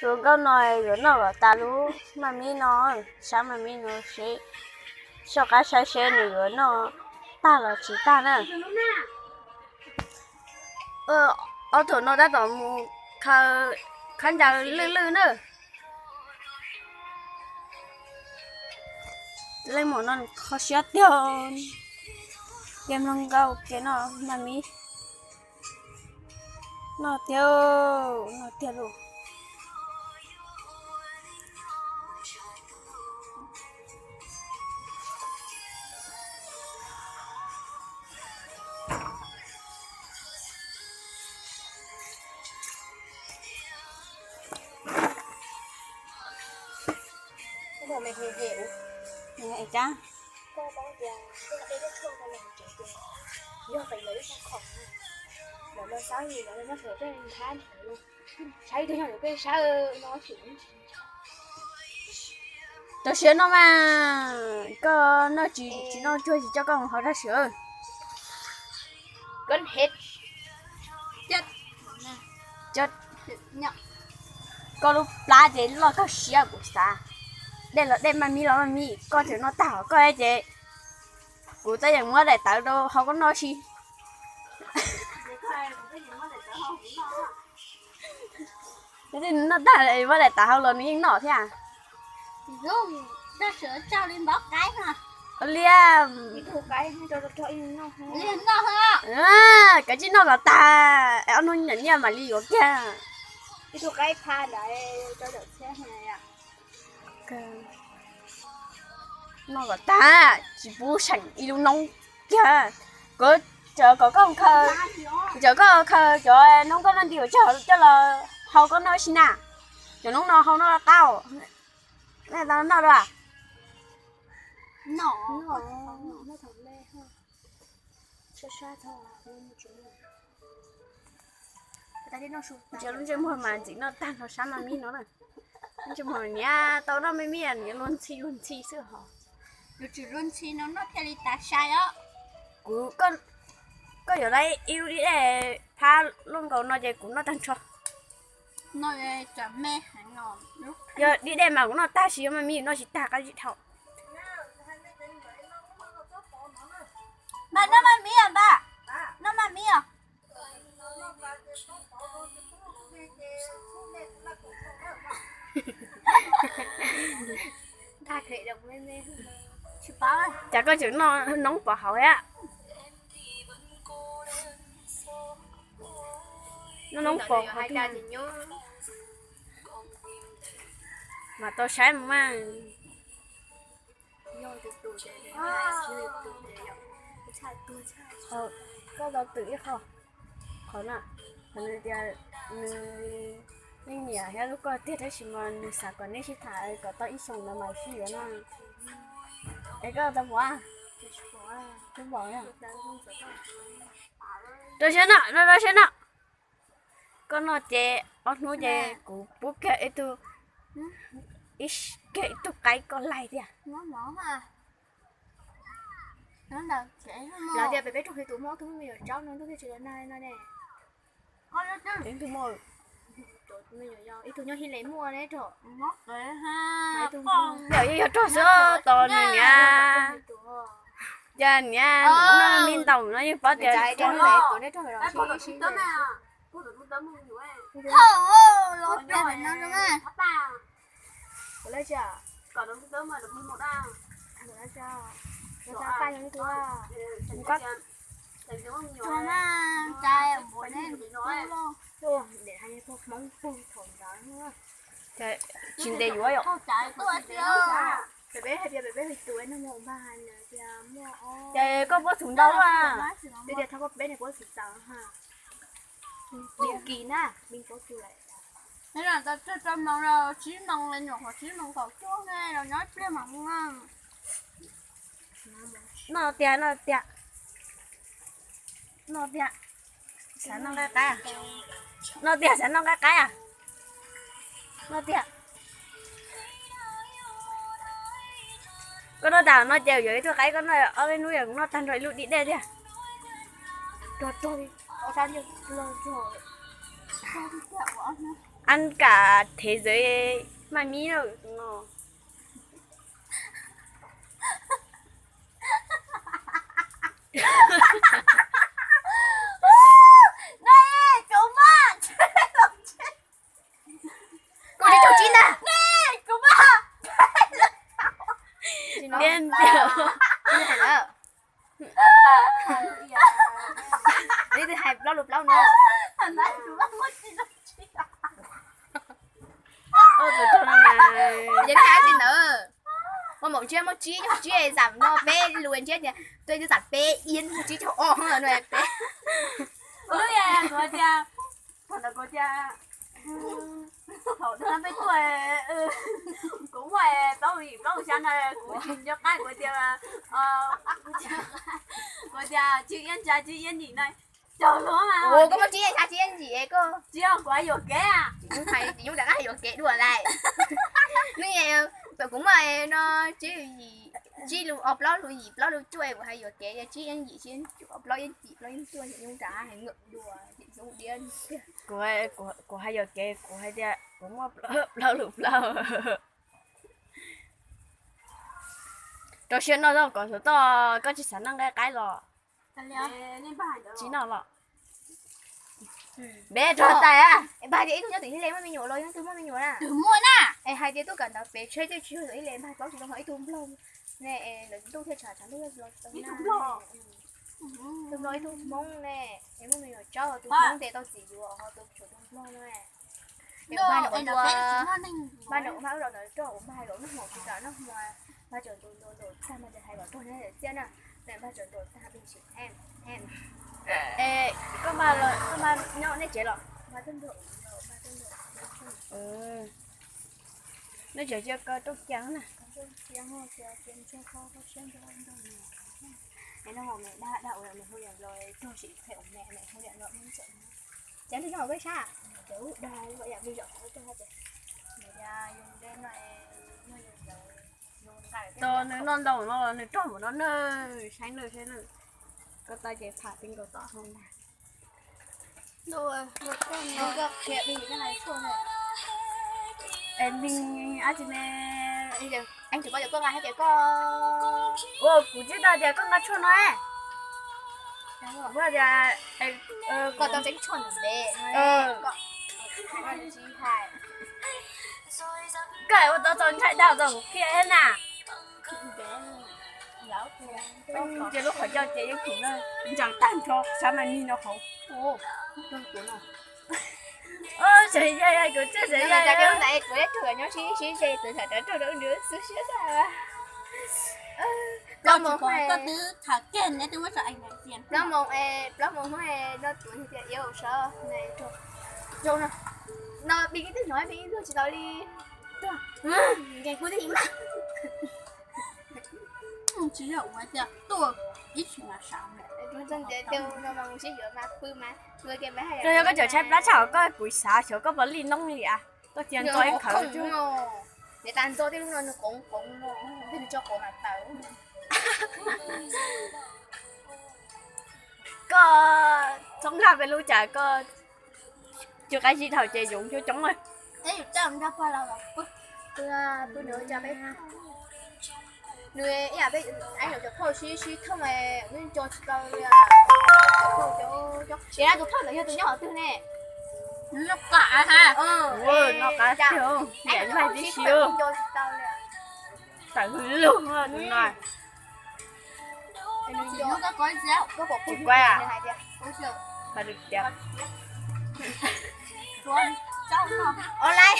Tus nkauj no yuav noj kom tas lub maj mib no, sab maj mib no seb, soj qab saib seb nws yuav noj tag los tsis tag na. Ob thaum no tab tom mus khaws khaub ncaws lwj lwj na. Leej muam no kho siab tiag, ces mloog nkauj ces noj maj mib, noj tiag, noj tiag lauj. Rau siab noj mas, koj noj tsis tsis noj tsuag tsis coj koj mus hauv rau siab. Koj lub plab ces loj kawg siab kuv xav. Dej los dej, maj mib los maj mib, koj tseem noj tag hauv koj ces kuv twb yeej muab daim tawv rau hau koj noj si. Noj tag muab daim tawv hau los nws yeej noj thiab. Ua li, kav tsij noj kom tag, ob hnub nyuam nyiaj mam li yuav kiag. Noj kom tag, tsis pub seem ib lub noob kiag. Kuv tseem kom koj khaws, tseem koj khaws cov noob koj noj nti uas coj los hau koj noj si na. Cov noob no hau noj qab. Noj dua. Lub ntsej muag mas ntxim noj tag nrho sab maj mib no na. Lub ntsej muag niam tau noj maj mib niam luag ntxhi luag ntxhi xwb hos. Yuav tsum luag ntxhi no noj thiaj li tas sai os. Kuv, koj yuav tau ib lub dib dej phab luaj nkaus no ces kuv noj tag nrho. Yog dib dej mas kuv noj tag, tsis yog maj mib noj tsis tag qab zib dhau. Npaj, noj maj mib os npaj, noj maj mib os. Cas koj tseem noj noob pov hauv thiab? Noj noob pov hauv mas tau saib mus mas. Koj tau twm ib qho, qhov no, qhov nws tias nws yeej nyiam thiab hlub koj tiag tab sis mas nws xav kom neb sib tham kom tau ib xyoos ntawd mas sib yuav no. Es koj tau pom? Rau siab noj, rau siab noj. Koj noj ces ob hnub ces kuv pub kiag ib tug, kiag ib tug qaib koj laig tiag. Lawv tias peb rau hais tus muaj ob tug me nyuam tsaub no ntuj thiaj tsis los nag no ne. Ib tug nyob His Les muaj ne rog. Yog yog rog xwb tos nws niam. Cas niam noj me ntaus no yeej paub tias Tsis ntes yuav yom. Peb hais tias peb tus no muaj ua npaj hais tias muaj. Ces koj puab txhum ntau a. Peb tias thov koj peb niag puab txhum txaus ha. Tus kis na, me puab txhum lawm. Tsib moos los tsib moos los nyuam qhuav tsib moos kaum cuaj ne los nyob ib pliag mam mus. Noj tiag, noj tiag. Noj tiag, xav noj nqaij qaib. Noj tiag, xav noj nqaij qaib a. Noj tiag. Koj noj tag no ces yuav ib tug qaib koj noj ob peb hnub, yog kuv noj tag nrho ib lub dib dej tiag. Rog rog li, ob sab ntiag loj rog. Ăn cả thế giới ma mí đâu. Kuv tsis tau tsib ntag. Điên điệu. Li twg hais plaub lus plaub no. Ces nej hais li ntawd. Muaj maum ntshiab muaj tsib caug tsib, zam no peb lus ntshiab tias, tuaj ntshiab zam peb iab tsib caug ob no peb. Kuv tias, thaum ntawd kuv tias, thaum peb tuaj, kuv muaj plaub lus yim plaub lus xya no, kuv tsis nco qab, kuv tias, kuv tias tsib iab ntsa tsib iab ntsim no. Ua koj muaj tsib iab ntsa tsib iab ntsim koj. Tsis yog kuv hais yuam kev. Hais tsis yog rov qab hais yuam kev dua lawm. Nws, kuv muaj no tsib lus, tsib lus, plaub lus yim plaub lus cuaj, kuv hais yuam kev yog tsib iab ntsim tsib iab cuaj, plaub iab ntsim plaub iab cuaj, yus rov qab hais ngawm dua, kuv, kuv hais yuam kev, kuv hais tias kuv muaj plaub lus plaub. Rau siab noj tau kom xov tooj, koj tsis xav noj nqaij qaib los? Tsis noj los? Npeb rau tas. Npaj tias ib tug nyob tim Hib Les muaj me nyuam los yog ib tug muaj me nyuam na? Es hais tias tuaj kawm ntawv pem tsheb twb tsis yog tim Hib Les, npaj paub tsis tau ho ib tug Nplog ne, es lawv ntuj thiaj tshav tshav ntuj thiaj los tau na. Ib tug Nplog ib tug Hmoob ne, es muaj me nyuam tsaub, tus Hmoob ntes tau txiv yuav ho tus tshuav tus Nplog no. Npaj no ua, npaj no ua, npaj ua ntawd rau npaj hais kom noj hmo tsis kam noj hmo, npaj tseem ntuas ntuas tag npaj tseem hais kom rog nyob txiaj na, npaj tseem ntuas tag pes sim. Koj npaj, koj npaj nyob nej tsev los? Nej tsev cia koj rooj cia na. Tos nws noj ntau no los nws rog npaum no na, saib na, saib na. Koj tau ces tham peb nkaus tom hauv ntag. Es npig ab tsi ne, es koj cov koj nqa thiab ces koj, ua kuv tsis tau tias koj nqa tshuaj no. Koj tau tseeb tshuaj ntawm ntev, koj ua tau txaus ntshai dag txaus qhia thiab na. Ces lub qhov ncauj ces yeej khum na, ntsees tag nrho xav mas nig no hauv. Tseem yog kuv tseem yog kuv ib tug nyob sib sib ze tus tham rov raug rau nws xwb siab tag. Plaub moo, plaub moo, plaub moo hmoob no tuav tias iab sov no, pib ib tug hnov pib ib tug tsis tau li. Nkees kuv twb ib mas. Tsis yog ua tias tuaj ib tsis mas sav. Yog koj tseem tshaib plab tshaj koj kuv xav xyov koj puas li noob li as. Koj cia ntxo ib qhawv. Niam tas ntxo tej lub no nws qoov qoov no, tej nws tso qoov mas tawv. Koj txhob nplaj peb lub cas koj cua qaib zib dhau ces yoov coob coob. Nws ib yam peb cov phauj sib sib thooj, nws nco tsis tau li. Tus phauj ntawd yog tus nyob qhov twg ne? Nco tsis tau li. Tawm hwj lug tus no. Tsis kuaj. Ua laib.